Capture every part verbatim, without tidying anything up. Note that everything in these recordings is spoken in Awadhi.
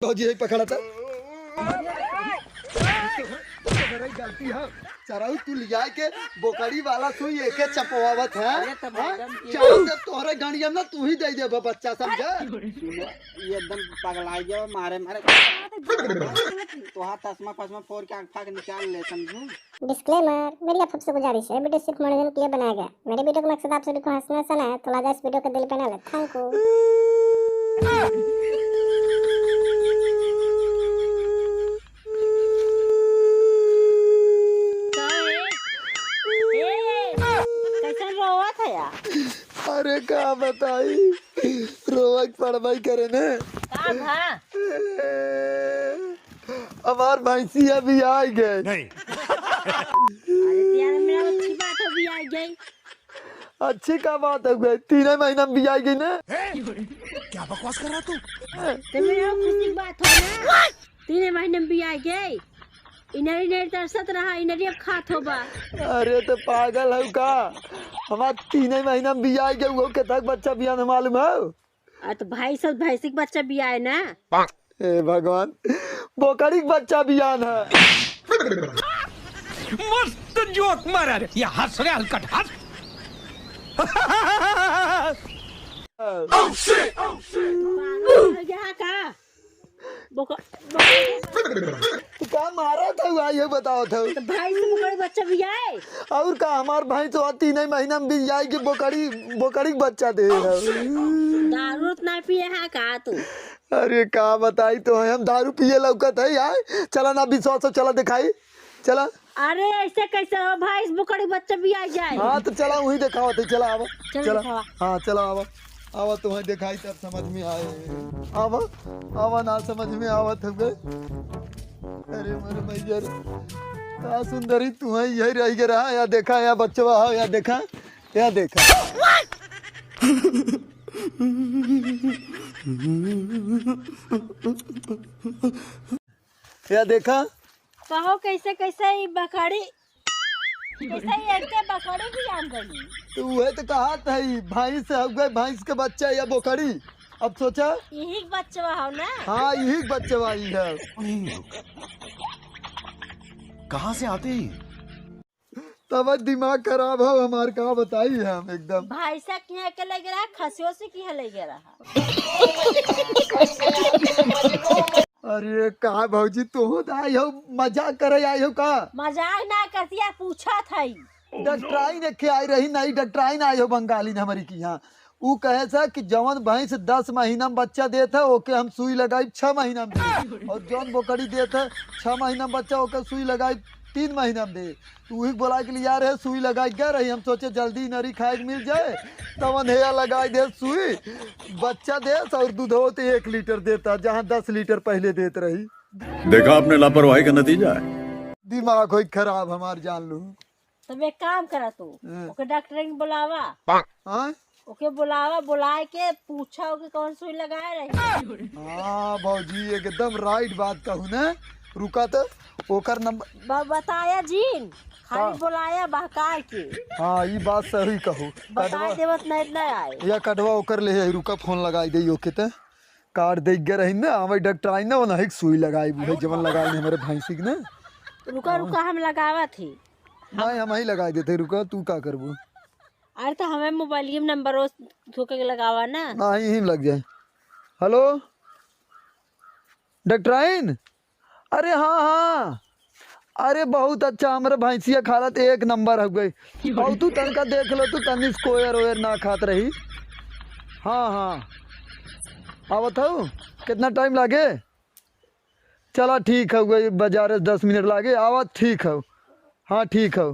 भौजी, यही पकड़ा था। तोहरे गलती है। चराऊ, तू लिया के बोकरी वाला सुई एके चपवावत है। अरे, तो हाँ? मैडम की चराऊ, तो तोहरे गणिया में तू ही दे देबा बच्चा, समझा? ये एकदम पगला गया, मारे, मारे। तोहार तसमा फसमा फोर के आँख फाँक निकाल ले, समझू? डिस्क्लेमर, मेरी आप सबसे गुजारिश है, वीडियो सिर्फ मनोरंजन के लिए बनाया गया। मेरे वीडियो का मकसद आप सभी को हंसना हंसाना है, तो लिहाजा इस वीडियो को दिल पे ना ले। थैंक यू। का है? ए, कैसन रोवत है यार? अरे का बताई, रोवक पड़बई करे ने। का भा? हमार भैंसिया बियाई गई। नहीं। अरे तो यार, मेरा अच्छी बात हो, बियाई गई। अच्छी का बात हो गई, तीन महीना में बियाई गई ना। क्या बकवास कर रहा तू? तो मेरा खुशी की बात हो ना, तीन महीने में बियाई गई। इनरी इनरी तरसत रहा, इनरी अब खात होबा। अरे तो पागल हो का? हमार तीन महीना में बियाई गई, वो के तक बच्चा बियान मालूम हो? आ, तो भैंस और भैंसी के बच्चा बियाए ना। ए भगवान, बोकरी के बच्चा बियान है। मस्त जोक मारा रे, ये हंस रे हलकट हंस। पागल हो गया है का? बोक-, बोक-, तू का मारा था, आई हो बताओ था। तो भैंस बोकरी बच्चा बियाए। और का, हमार भैंस तो तीन महीना में बियाई के बोकरी, बोकरी के बच्चा दे है। दारू तो ना पिए है का तू? अरे का बताई तो है, हम दारू पिए लौकत है यार। चला ना, विश्वास हो, चला दिखाई, चला। अरे ऐसे कैसे हो भैंस बोकरी बच्चा बियाई जाए? हाँ तो चला वहीं दिखावा थे, चला आवा। चल चला। दिखावा। हाँ चला आवा, आवा तुम्हें दिखाई तब समझ में आए। आवा, आवा ना समझ में आवत हमके। अरे मोर भैया रे, का सुंदरी तुम्हें यही रह गया रहा, या देखा या बच्चवा हो, या देखा, या देखा। या देखा। कहो कैसे कैसे ई बकरी, कैसे ई एक के बकरी भी आन गई? तो उहे तो कहा था, ई भैंस हो गए, भैंस के बच्चा या बोकरी। अब सोचा। यही के बच्चा हो ना? हाँ, यही के बच्चा ही है। कहाँ से आते हैं? तब दिमाग खराब हो हमार, का बताई हम एकदम। भैंसा किहाँ के लगे रहा, खसियो से किहाँ लगे रहा। अरे का भौजी, तू हो आई हो, मजाक करे आई हो का? मजाक ना करती है, पूछा था ही। डॉक्टराइन एक आई रही, नई डॉक्टराइन आई हो बंगाली ने हमारी की यहाँ। ऊ कहे से कि जवन भैंस दस महीना में बच्चा देत है, ओके हम सुई लगाई छह महीना में दे, और जौन बोकड़ी देत है छह महीना में बच्चा, ओके सुई लगाई तीन महीना में दे। तो उही बोला के लिए यार है, सुई लगाई गए रही, हम सोचे जल्दी नरी खाए के मिल जाए, तवन हेया लगाई दे सुई, बच्चा देस और दूधो तो एक लीटर देता, जहाँ दस लीटर पहले देत रही। देखा आपने लापरवाही का नतीजा है। दिमाग होई खराब हमार, जान लू। तब एक काम करा तू, हाँ। ओके डॉक्टर के बुलावा। हाँ? ओके बुलावा, बुलाए के पूछा ओके कौन सुई लगाए रही। हाँ भौजी, एकदम राइट बात कहू ना। रुका तो, ओकर नंबर ब-, बताया जीन, खाली हाँ। बुलाया बहकाए के। हाँ, ई बात सही कहू। बताए कटवा देवत नहीं, नहीं आए। या कटवा ओकर ले है, रुका फोन लगाई दे ओके ते। कार्ड दे गए रही ना, आवे डॉक्टर आई ना, ओनही के सुई लगाई, बुढ़े जवन लगाई ने हमारे भैंसी के ना। रुका, हाँ। रुका, हम लगावत ही। नहीं, हम ही लगाई देते, रुका, तू का करबू? अरे तो हमें मोबाइल में नंबर धोके के लगावा ना। नहीं, यहीं लग जाए। हेलो, डॉक्टराइन? अरे हाँ, हाँ, अरे बहुत अच्छा, हमरे भैंसिया खालत एक नंबर हो गई। और तू तनका देख लो, तू तनिस कोयर ओयर ना खात रही। हाँ, हाँ, आवत हूँ, कितना टाइम लागे? चला ठीक है, वही बाजार दस मिनट लागे, आवा ठीक है। हाँ ठीक है।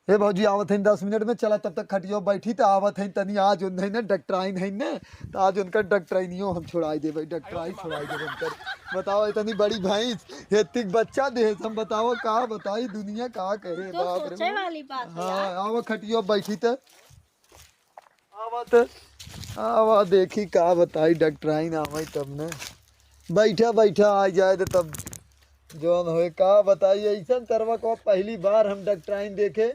हे भौजी, आवत हैं दस मिनट में, चला तब तक खटियो बैठी, तो आवत हैं तनी, आज उन्हें ना डॉक्टराइन है ना, तो आज उनका डॉक्टराइनियो हम छोड़ाई देबे, डॉक्टराई छोड़ाई देबे उनकर। बताओ, इतनी बड़ी भैंस, इतनी बच्चा दे, हम बताओ का बताई, दुनिया का कहे, तो बाप रे सोचे बाप। वाली बात है हाँ, यार। आवा खटियो बैठी तो। आवा त, आवा देखी का बताई, डॉक्टराइन आवे तब न। बैठा बैठा आ जाए त तब जौन होए का बताई, ऐसन तरवा को पहली बार हम डॉक्टराइन देखे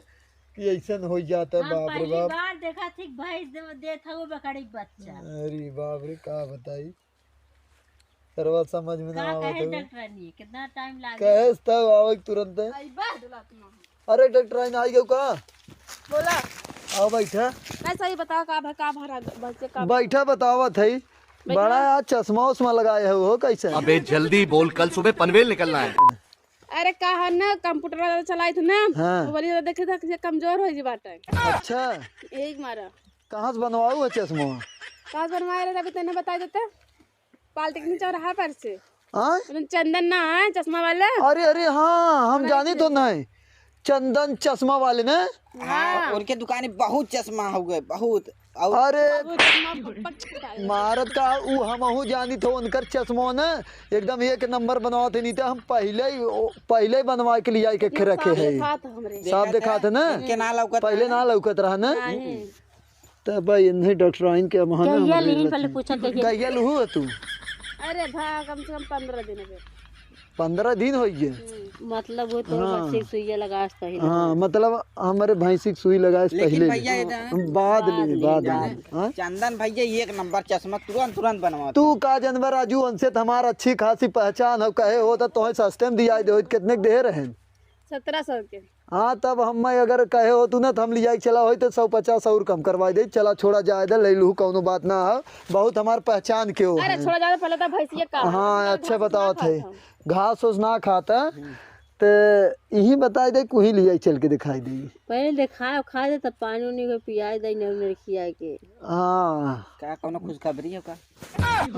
कि ऐसन हो जाता, हम बाप रे पहली बाप। बार देखा थी भैंस दे-, देत हवे बकरी के बच्चा। अरे बाप रे, का बताई। करवा समझ में ना का आवत कहे हवे। डॉक्टरानी, कितना टाइम लागे? कहे तब आवे तुरंत। अइबा, डोला तुम। अरे डॉक्टरानी, आई गयो का? बोला। आओ बैठा। नहीं, सही बताओ, का भा-, का भरा बच्चे का? बैठा, बतावत है। बैठा। बड़ा आज चश्मा उश्मा लगाए हो, हो कैसे? अबे जल्दी बोल, कल सुबह पनवेल निकलना है। अरे का है ना, कंप्यूटर वाला चलाइत है ना, हाँ। वो बोली तो देखे था कि कमजोर हो जी बाटे। अच्छा। यही मारा। कहाँ से बनवाऊ है चश्मा? कहाँ से बनवाए रहे, अभी तने बता देते। पॉलिटेक्निक चौराहा पर से। आय? उन चंदन ना है, चश्मा वाला? अरे, अरे, हाँ, हम अरे, जानी तो नहीं। चंदन चश्मा वाले ने? हाँ, हाँ। उनके दुकान में बहुत चश्मा हो गए, बहुत। और अरे, वो चश्मा पक-, पक-, पक-, मारत का, ऊ हमहू जानी थे, उनकर चश्मा ने एकदम एक नंबर बनवा थे, नहीं तो हम पहले ही, ओ, पहले ही बनवा के लिया के रखे हैं। साफ देखा था हमरे। साफ देखा देखा था ना? इनके ना लौकत पहले रहा ना ना। लौकत रहा ना? नहीं। तब भाई इन्हें डॉक्टराइन के वहाँ ना कहिया हमरे लिही, लगे। पहले पूछा कहिया। कहिया लुहू है तू? अरे भा, कम से कम पन्द्रह दिन हो गए। पन्द्रह दिन हो गए? हम्म। मतलब वो तो हाँ। बच्चे के सुइया लगास पहले। हाँ, मतलब हमारे भैंसी के सुई लगास लेकिन पहले। भैया, ये तो बाद बाद ले, में, बाद जाने। में। हाँ? चंदन भैया एक नंबर चश्मा तुरंत, तुरंत बनवा तू दे। का जानबा राजू, उनसे तो हमार अच्छी खासी पहचान हो, कहे हो तो तोहे सस्ते में दिया दे, कितने के दे रहे हैं? सत्रह सौ के। हाँ, तब हम अगर कहे हो तू ना, तो हम लिया के चला होई तो सौ पचास और कम करवा दे। चला, छोड़ा जाए दे, ले लू, कौनो बात ना हो। बहुत हमार पहचान के हो अरे, हैं। छोड़ा जाए दे, पहले तो भैंसिया का हाँ, घास अच्छा ना बतावत है। खाता। घास उस ना खाता। हम्म। ते यही बताई दे, कुही लिया चल के दिखाई दे। पहले दिखाए, खा दे, तब पानी उनी को पियाई दे, नर नर खियाए के। हाँ। का कौनो खुशखबरी हो का?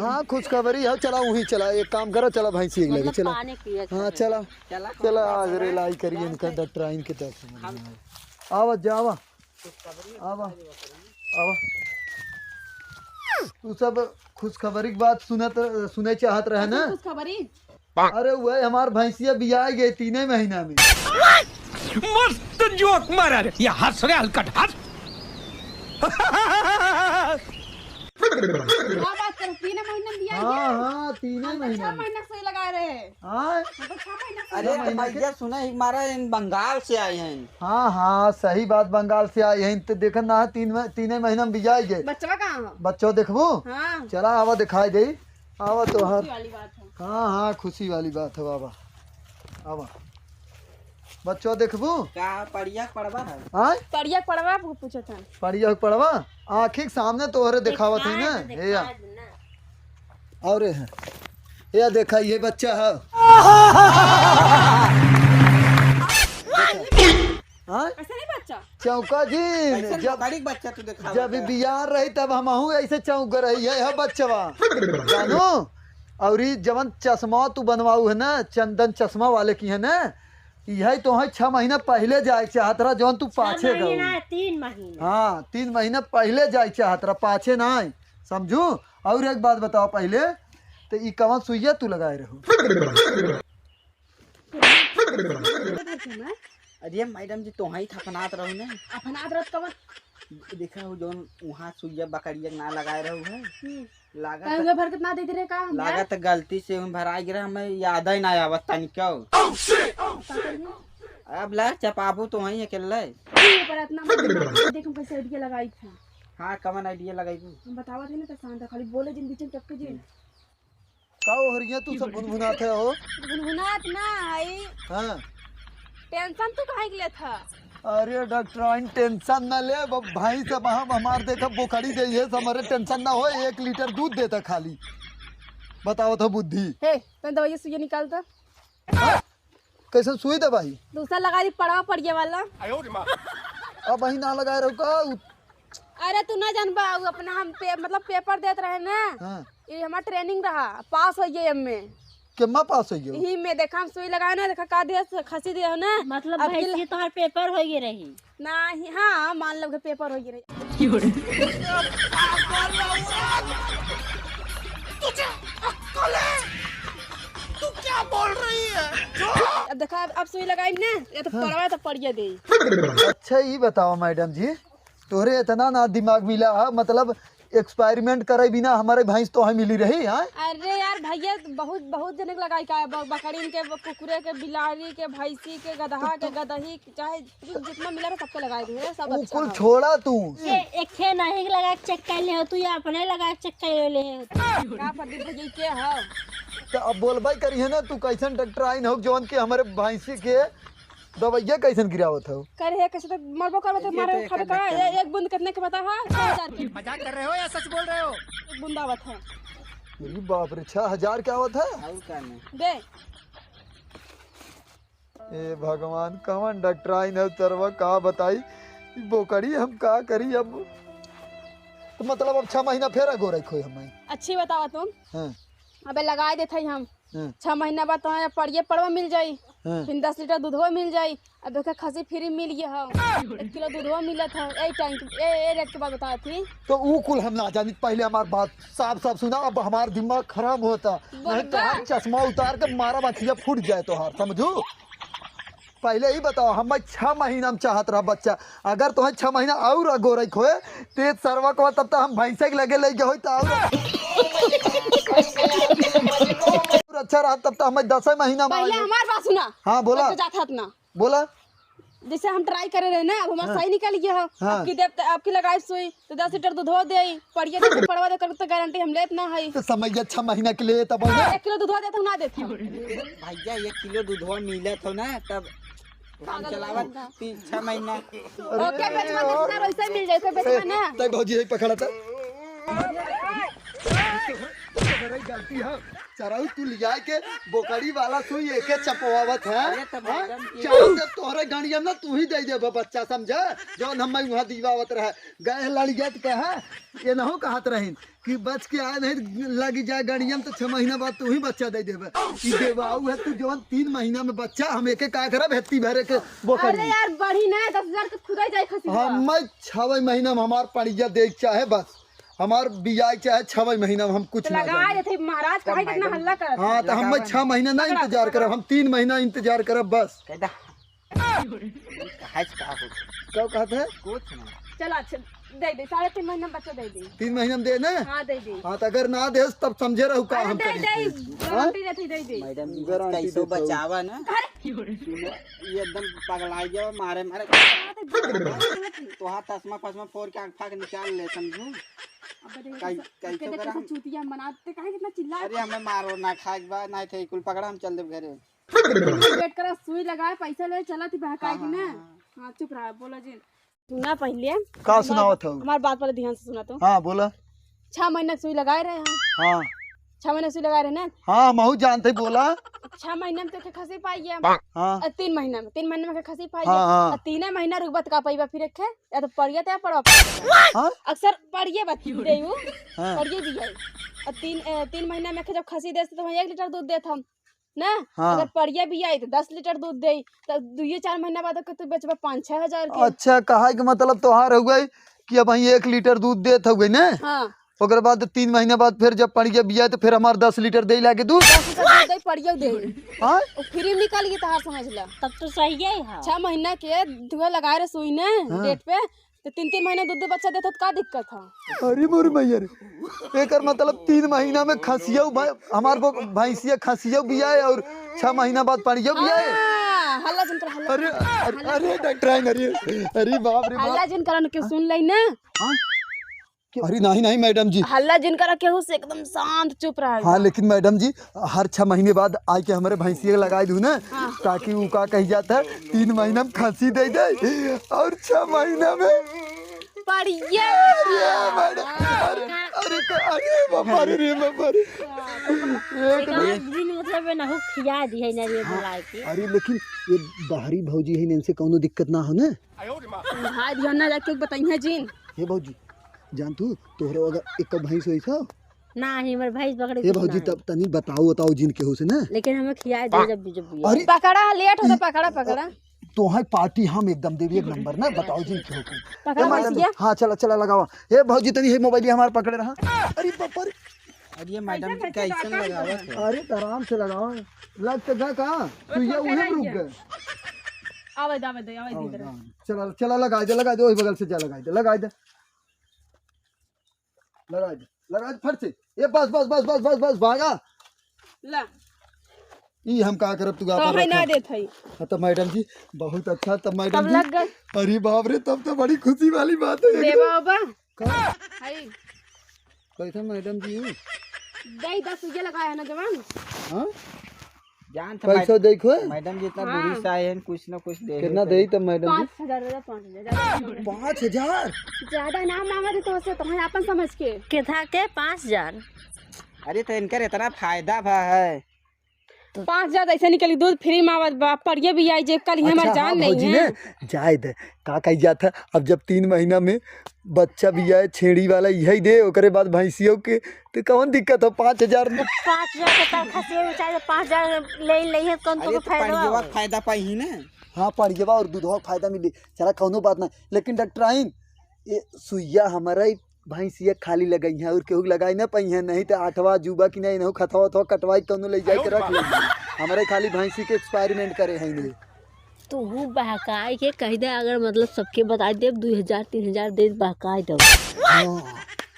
हाँ, खुशखबरी हो, चला वहीं चला, एक काम करो, चला भैंसी एक लगे, मतलब चला। पानी पिए के हाँ, है। चला। चला, चला, कौनो आज बात रेलाई करिए इनका, डॉक्टराइन के तरफ से। हम आवा, जावा। आवा, आवा। तू सब खुशखबरी की बात सुनत, सुने चाहत रहे ना? खुशखबरी? अरे वही हमार भैंसिया बियाई गई तीने महीना में। मस्त जोक मारा रे, ये हंस रे हलकट हंस। क्या बात करो, तीन महीना में बियाई हाँ, गई? हाँ, तीने हम तो छह महीना में। महीना से लगा रहे हैं। हाँ? हम तो छह महीना से अरे छह महीना के भैया सुना, एक मारा इन बंगाल से आए हैं। हाँ, हाँ, सही बात, बंगाल से आए हैं। तो देखन ना, तीन मह-, तीने महीना में बियाई गए। बच्चवा कहाँ है? बच्चो देखबू? हाँ। चला, आवा दिखाई दे। आवा तोहर। खुशी वाली बात है। हाँ, हाँ, खुशी वाली बात है बाबा। आवा। बच्चो देखबू? का पड़िया के पड़वा है? हाँ? पड़िया के पड़वा पू-, पूछत हन। पड़िया के पड़वा? आँखी के सामने तोहरे देखावत है ना? हे या। और है। या देखा, ये बच्चा है। हाँ? ऐसा नहीं बच्चा? चौका जी, कैसन जब, बकरी के बच्चा तू देखावत जब है? बियाह रही तब हमहू ऐसे चौंक रही है, है बच्चवा। जानो? और ई जवन चश्मा तू बनवाऊ है ना, चंदन चश्मा वाले की है ना, यही तो है, छह महीना पहले जाए के चाहत रहा, जवन तू छह पाछे गऊ। महीना, तीन महीना। हाँ, तीन महीना पहले जाए के चाहत रहा, पाछे ना आए, समझू? और एक बात बताओ पहले, तो ई कवन सुइया तू लगाए रहू? अरे मैडम जी, तोहई थपनात रहू ने। अपनात रहत कवन? देखा हो जौन वहाँ सुइया बकरिया के ना लगाए रहू है। हम्म। लागत तंगे भर कितना देते रहे का हमरा? लागत गलती से हम भराई गिरा, हमें याद ही ना आवत तनिको। का करिए? अब ला चपाबू तोहई अकेले। ये पर इतना मत दिमाग, देख हम कैसे idea लगाई था। हाँ, कवन idea लगाई तू? हम बतावत है ना तो शांत है, खाली बोले जिन बीच में टपके जिन। का ओहरिया तू सब भुनभुनात है हो? भुनभुनात ना हई। हाँ। Tension तू काहे के लेत ह? अरे डॉक्टराइन, tension ना ले, अब भाई सब हम हमार देखब बोकड़ी दे, ये सब हमारे tension ना हो, एक लीटर दूध देता खाली। बताओ तो बुद्धि। हे, तन दवाई सुइया निकाल त। हाँ? कैसन सुई दवाई? दूसरा लगा दी, पड़वा पड़िया वाला। अब वही ना लगाए रहो का? उ- अरे तू ना जानबा, उ अपना हम पे, मतलब paper देत रहे ना। हाँ। ये हमार training रहा, पास हो गए एमे। केमा पास हो गए? यही में देखा, हम सुई लगाए ना, देखा का दिया, खसी दिया हो ना। मतलब अब भैंसी किल- तोहार paper हो गए रही। नहीं, हाँ, मान लो कि paper हो गए रही। तुझे अक्ल है? तू क्या बोल रही है? अब देखा, अब, अब सुई लगाई ना, ये तो हाँ। पड़वा तो पड़िया दे। अच्छा, ये बताओ मैडम जी, तोहरे इतना ना दिमाग मिला है, मतलब experiment करे बिना हमारे भैंस तोहे मिली रही, हाँ? अरे यार भैया, बहुत, बहुत जने के लगाई का है, ब-, बकरीन के, ब-, कुकुरे के, बिलारी के, भैंसी के, गदहा के, तो गदही के, चाहे जो जितना मिला रहे सबके लगाई दे, सब उ अच्छा कुल है। छोड़ा तू। ये एके नहीं लगा के check कर ले हो तू, या अपने लगा के check कर ले हो। का प्रदीप भैया के हो? तो अब बोलबे करिहे ना, तू कैसन डॉक्टराइन हो जौन कि हमरे भैंसी के दवाइया कैसन गिरावत हो? करे है, कैसे तो मरबो करबो तो ये मारे तो एक खाबे का? आध ए-, एक बूंद कितने के पता है? छह हजार के। मजाक कर रहे हो या सच बोल रहे हो? एक बूंद आवत है। अरे बाप रे, छह हजार के आवत है? और का नहीं? दे। ए भगवान, कवन डॉक्टराइन है सरवा, का बताई? ई बोकड़ी हम का करी अब? तो मतलब अब छह महीना फेर अगोरइ खोई हम? अच्छी बतावा तुम। हाँ। अबे लगाए देत हई हम। हाँ। छह महीना बाद तुम्हारे पड़िए पड़वा मिल जाई। हाँ। फिर दस लीटर दूधवा मिल जाई। अब देखे खसी फ्री मिल गया हो। एक किलो दूधवा मिलत हो। ए टाइम के, ए, ए रेट के बात बतावत ही। तो ऊ कुल हम ना जानी, पहले हमार बात साफ साफ सुना। अब हमार दिमाग खराब होता। नहीं तो बर्बाद। चश्मा उतार के मारा, बचिया फूट जाए तोहार, समझू? पहले ही बताओ, हम छह महीना में चाहत रहा बच्चा, अगर तुम्हें छह महीना और अगोरइ खोए, ते सरवा को तब तक हम भैंसे के लगे लेके होई तो और और अच्छा रहा, तब तक हमें दस महीना में पहले आगे। हमार बात सुना। हाँ, बोला। तो जात हाथ ना। बोला। जैसे हम ट्राई करे रहे ना, अब हमार हाँ। सही निकल गया हो। हाँ। आपकी देव, आपकी लगाई सुई, तो दस लीटर दूधवा देई, पड़िया दे, पड़वा दे, करके तो गारंटी हम लेत ना हई। तो समझ जा, छह महीना के लिए तब ना। एक किलो दूधवा देत हो ना देत हो। भैया, एक किलो दूधवा मिलत हो ना, तब काम पागल चलावत बंदा। तीन, छह महीना। ओके, बेचवा दस हजार वैसे ही मिल जाए, ओके, बेचवा ए, ना। तै भौजी, यही पकड़ा था। गलती है। चराऊ तू लिया के बोकड़ी वाला सुई एके चपवावत है। अरे, तब हाँ? मैडम की चाहे तो तोहरे गणिया ना तू ही दे देबे बच्चा, समझे? जौन हम वहाँ दीवावत रहे, गए लड़िया तो कहा, ये नहो कहत रहीन कि बच के आए नहीं, लग जाए गणिया में तो छह महीना बाद तू ही बच्चा दे देबे। ई देवाऊ है तू, जौन तीन महीना में बच्चा, हम एके का करब, हेत्ती भरे के बोकड़ी। अरे यार, बढ़ी ना, दस हजार के खुदा ही जाए खसी। हम छवे महीना में हमार पड़िया दे के चाहे बस। हमार बियाह चाहे छवे महीना में हम कुछ तो ना लगा जाने। देते महाराज, काहे कितना हल्ला करत हाँ, है? तो हम लगावा छह महीना ना पकड़ा, इंतजार पकड़ा। करब, हम तीन महीना इंतजार करब बस। कहता, काहे से का हो? क्या कहत है? कुछ ना। चला, अच्छा, दे दे, साढ़े तीन महीना में बच्चा दे दे। तीन महीना में दे ना? हाँ, दे दे। हाँ, तो अगर ना दे तब समझे रहू का अरे हम दे करी दे, से। गारंटी हाँ? देती, दे दे। मैडम जी, गारंटी कैसे देते हो। बचावा ना? अरे, ये एकदम पगला गया, मारे, मारे। तोहार चश्मा फश्मा फोड़ के आँख फाँक निकाल ले, समझू? अब देखो, काई-, कैसे, काई कैसे, करा कैसे हम? चूतिया मनाते, काहे कितना चिल्ला? अरे, हमें मारो ना, खाए के बाद ना थे, कुल पकड़ा, हम चल देब घरे। वेट करा, सुई लगाए, पैसा ले, चला थी बहकाए हाँ, की ना। हाँ, हाँ। हाँ, चुप रहा, बोलो जी। सुना पहले। का सुनावत हो? हमार बात पहले ध्यान से सुना तो। हाँ, बोला। छह महीना के सुई लगाए रहे हम। हाँ। छह महीना के सुई लगाए रहे ना। हाँ, महू जानते, बोला। छह महीना में तो के खसी पाई है। हाँ। अ, तीन महीना में, तीन महीना में के खसी पाई है। हाँ, हाँ। अ, तीने महीना रुकबा त का पाइबा फिर एक खे? या तो पड़िया तो या पड़वा पाइबा। हाँ? अक्सर पड़िए बात दे उ। हाँ। पड़िए भी है। अ, तीन, अ, तीन महीना में के जब खसी दे तो वहाँ एक लीटर दूध देत हम। ना, हाँ। अगर पड़िया भी आई तो दस लीटर दूध देई, तो दुइये चार महीना बाद ओके तू बेचबा पाँच छह हजार के। अच्छा, कहा के मतलब तोहार हो गई कि अब वहीं एक लीटर दूध देत हो गई ना? हाँ। ओकर बाद तीन महीना बाद फिर जब पड़िया बिया तो फिर हमार दस लीटर दे लागे दूध। दस लीटर दूध दे, पड़िया दे। हाँ? वो फ्री में निकाल के तोहार समझ ला। तब तो सही है, हाँ। छह महीना के धुआ लगाए रहे सुई ने हाँ। डेट पे, तो तीन तीन महीना दूध दे बच्चा देत हो तो का दिक्कत है? अरे मोर मैया रे, एकर मतलब तीन महीना में खसिया भ-, हमार वो भैंसिया खसिया बिया है और छह महीना बाद पड़िया बिया है। हाँ, हल्ला जिन कर, हल्ला अरे, जिन कर, अरे, हल्ला अरे, जिन कर। डॉक्टर आइन, अरे, अरे बाप रे बाप। हल्ला जिन करन के सुन लई ना। हाँ? अरे नहीं, नहीं मैडम जी। हल्ला जिन करा केहू से, एकदम शांत चुप रहा। हाँ, लेकिन मैडम जी, हर छह महीने बाद आके हमरे भैंसिया के लगाई दू ना, हाँ। ताकि उ का कही जाता है, तीन महीना में खसी दे दे और छह महीना में पड़िया। अरे मैडम, अरे, अरे, अरे बाबा रे, रे बाबा रे। एक दिन मतलब ना हो खिया दी है ना रे हाँ, बुलाए के। अरे लेकिन ये बाहरी भौजी है, इनसे कौनो दिक्कत ना हो ना? भाई ध्यान ना जाके बताइए जिन। हे भौजी, जान तू, तोहरे अगर एक भैंस होई था? ना, हमर भैंस पकड़े ए कुछ भौजी, ना है। तब तनी बताओ, बताओ जिन केहू से ना। लेकिन हमें खियाए दे जब भी, जब भी अरे! आए। पकड़ा, लेट होता, पकड़ा, पकड़ा। तोहार पार्टी हम एकदम देवी एक नंबर ना, बताओ जिन केहू को। पकड़ा ए मैडम, भैंसिया। हाँ, चला, चला लगावा। ए भौजी, तनी हे मोबाइल हमार पकड़े रहा। अरे बाप रे। अरे ये मैडम कैसे, कैसे कैसे लगावत है? अरे तो आराम से लगावा। लग तो गया का? तो ये उहे में रुक गए। आवे दे, आवे दे, आवे दे आवे इधर। दे, आवे दे। चला, चला लगा दे, लगा दे, वही बगल से जा लगा दे, लगा दे। लगा दे, लगा दे फट से। ये बस, बस, बस, भागा। ला। ई हम का करब, तू तो आपन है ना रखा। देत हई। हाँ, तो मैडम जी, बहुत अच्छा, तब मैडम तब जी। लग गए। अरे बाप रे, तब तो बड़ी खुशी वाली बात है देवा एकदम। बाबा। का? हई। कैसे मैडम जी? दे दस रुपया लगाया है ना जवान। हाँ? जान तो पैसा मैड-, देखो। मैडम जी इतना हाँ। दूरी से आए हैं, कुछ ना कुछ दे कितना देते। देई तब मैडम जी? पाँच हजार दे दे, पाँच हजार, ज्यादा ना मांगो। पाँच हजार? ज्यादा ना मांगो तो तुमसे, तुम्हें अपन समझ के। केथा के पाँच हजार? अरे तो इनकर इतना फायदा भा है। पाँच हजार ऐसे निकली, दूध फ्री में आवत बा, पढ़िए भी आई, जेब काली हमार अच्छा, जान हाँ, नहीं भौजी है। ने, जाए दे, का कही जात है, अब जब तीन महीना में बच्चा भी आए, छेड़ी वाला यही दे, ओकरे बाद भैंसियों के, तो कौन दिक्कत हो, पाँच हजार में? पाँच हजार के तनखा से उ चाहे पाँच हजार ले ले है, कौन अरे तो तो फायदा पढ़िएवा हो? फायदा पाई ही ना। हाँ, पढ़िएवा और दूधवा के फायदा मिली, चला कौनो बात ना। लेकिन डॉक्टराइन, ये सुइया हमारा ही भैंसिया खाली लगई है और केहू लगाई ना पाई है, नहीं तो आठवा जुबा की नहीं, इनहू खतवा उतवा कटवाई कौनो ले जाए के रख लेंगे। हमारे खाली भैंसी के एक्सपेरिमेंट करे हैं ये। तू बहकाई के कह दे, अगर मतलब सबके बताई देब, दो हजार, तीन हजार दे बहकाई देब। हाँ।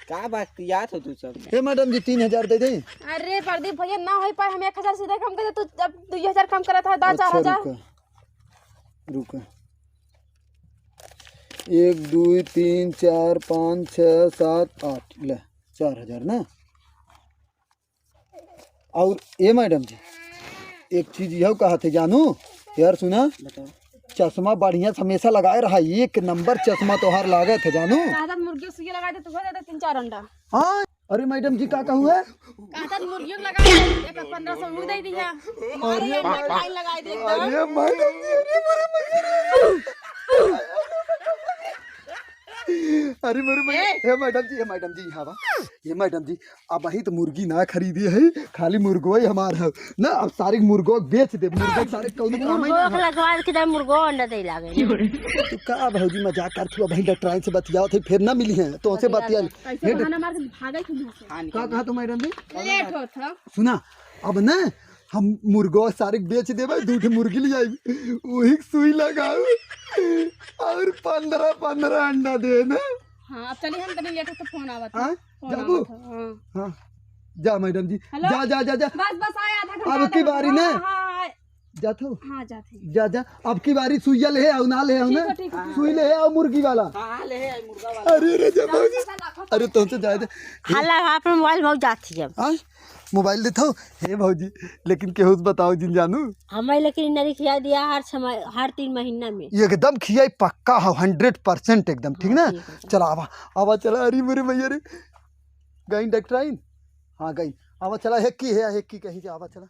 का बतियात हो तू सब? ए मैडम जी, तीन हजार दे दे। अरे प्रदीप भैया, ना हो पाए, हम एक हजार सीधे कम कर दे, तू अब दो हजार कम करत है, दा अच्छा, चार हजार। रुका, रुका। एक, दुई, तीन, चार, पाँच, छः, सात, आठ, ले, चार हजार ना। और ए मैडम जी, एक चीज यह कहा थे जानू, यार सुना, बताओ। चश्मा बढ़िया से हमेशा लगाए रहा, एक नंबर चश्मा तोहार लागत है जानू। चाहत मुर्गी सुइया लगा दे, तू हो जाता तीन चार अंडा। हाँ, अरे मैडम जी का कहू है? कहत मुर्गियों लगा दे, एक पन्द्रह सौ ऊ दे दिया। अरे मारे ये मैडम, मोबाइल लगा दे एकदम। अरे मैडम जी, अरे मोरे मैया रे। अरे मोरे मैया, ए! हे मैडम जी, हे मैडम जी, यहाँ बा। ये मैडम जी, अबही तो मुर्गी ना खरीदी है, खाली मुर्गो ही हमार है ना। अब सारे मुर्गो बेच दे, मुर्गो सारे कौनो काम ही मुर्गो ना के है। लगवा के तो मुर्गो अंडा दे लागे। तो का भौजी मजाक करत हो, अबही डॉक्टराइन से बतियावत है, फिर ना मिली है तो उनसे बतिया ले। कैसे हे बहाना मार के भागे थे यहाँ से? हाँ, का निकल। कहा तो मैडम जी? लेट होत ह। सुना, अब ना हम मुर्गो सारे बेच देबे, दू ठे मुर्गी ले आई, वही सुई लगाओ और पन्द्रह पन्द्रह अंडा दे ना। हाँ, अब चलिए, हम तनी लेट होत तो फोन आवत है। हाँ? फोन जाबू? आवत है, हाँ। हाँ। जा मैडम जी, हेलो? जा, जा, जा, जा। बस, बस, आए आधा घंटा, अब की आधा घंटा। बारी ना। हाँ, हाँ, हाँ। जात हो? हाँ, जात है। जा, जा। अब की बारी सुइया ले आओ, ना ले आओ ठीक ना। है, ठीक है, ठीक है। सुई ले आओ मुर्गी वाला। हाँ, हाँ, ले आओ मुर्गा वाला। अरे रे, जा जा, भौजी। पैसा लाखों अरे, तुमसे जाए दे। हाला, आपन मोबाइल बहुत जात है अब। हाँ? मोबाइल देत हो? हे भौजी, लेकिन केहू से बताओ जिन जानू। हमें लेकिन इन्हें खिया दिया हर समय, हर तीन महीना में। एकदम खियाई पक्का हो, हंड्रेड परसेंट एकदम, ठीक हाँ, ना? ठीक है। चला आवा, आवा चला, अरे मोरे मैया रे। गई डॉक्टराइन? हाँ, गई। आवा चला, हेक्की है, हेक्की कहीं से, आवा चला।